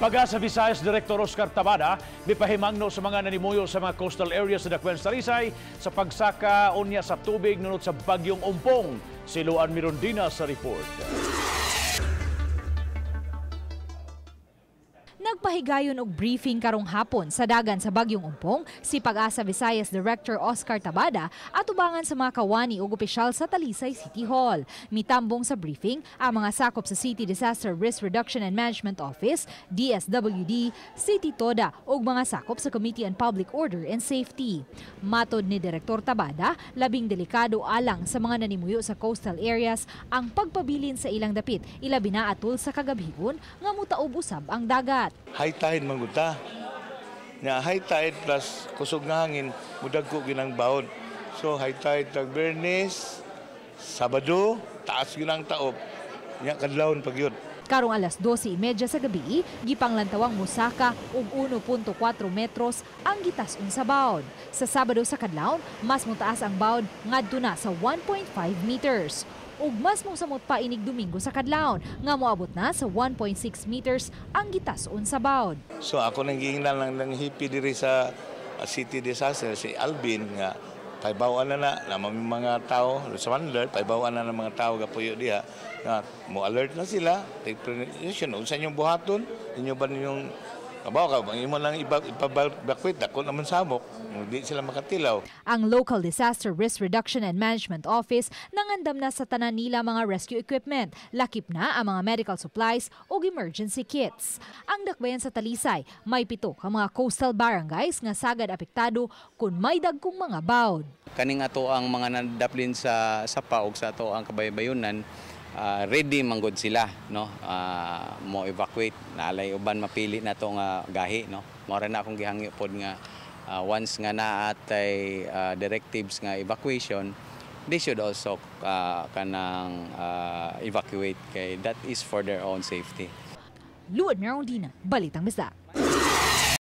Pag-asa Visayas Director Oscar Tabada mipahimangno sa mga nanimuyo sa mga coastal areas sa Dakbayan sa Talisay sa pagsaka unya sa tubig nunot sa bagyong Ompong. Si Luan Mirondina sa report. Nagpahigayon og briefing karong hapon sa dagan sa bagyong Ompong si Pag-asa Visayas Director Oscar Tabada atubangan sa mga kawani ug opisyal sa Talisay City Hall. Mitambong sa briefing ang mga sakop sa City Disaster Risk Reduction and Management Office, DSWD, City Toda ug mga sakop sa Committee on Public Order and Safety. Matod ni Direktor Tabada, labing delikado alang sa mga nanimuyo sa coastal areas ang pagpabilin sa ilang dapit, ilabi na atul sa kagabhigon nga mutaob usab ang dagat. High tide man gud ta. Nya high tide plus kusog nga hangin, mudagko ginang bawod. So high tide tag Biyernes, Sabado, taas gyud ang taob. Nya kadlawon pag yun. Karong alas 12:30 sa gabi, gipanglantawang mosaka og 1.4 metros ang gitas-on sa bawod. Sa Sabado sa kadlawon, mas motaas ang bawod ngadto na sa 1.5 meters. Ug mas mosamot pa inig Domingo sa kadlawon nga moabot na sa 1.6 meters ang gitas-on sa bawod. So ako nang giingnan lang ng hippie diri sa City Disaster si Alvin nga paibawan na na mga tao sa Wonder, paibawan na ng mga tao gapuyo diha nga mo alert na sila, take precaution unsa inyong buhaton, inyo ba ninyong kabaw ka imo lang ipa-evacuate, dako naman samok, hindi sila makatilaw. Ang Local Disaster Risk Reduction and Management Office nangandam na sa tanan nila mga rescue equipment, lakip na ang mga medical supplies ug emergency kits. Ang dakbayan sa Talisay, may 7 ka mga coastal barangays nga sagad apektado kun may dagkong mga bawod. Kaning ato ang mga nadaplin sa sapa ug sa ato ang kabaybayunan, ready manggod sila, no, mo evacuate naalay uban mapili na to nga gahi, no. Mao ra na akong gihangyo pod nga once nga naa atay directives nga evacuation, they should also kanang evacuate kay that is for their own safety. Luan Merondina, Balitang Bisdak.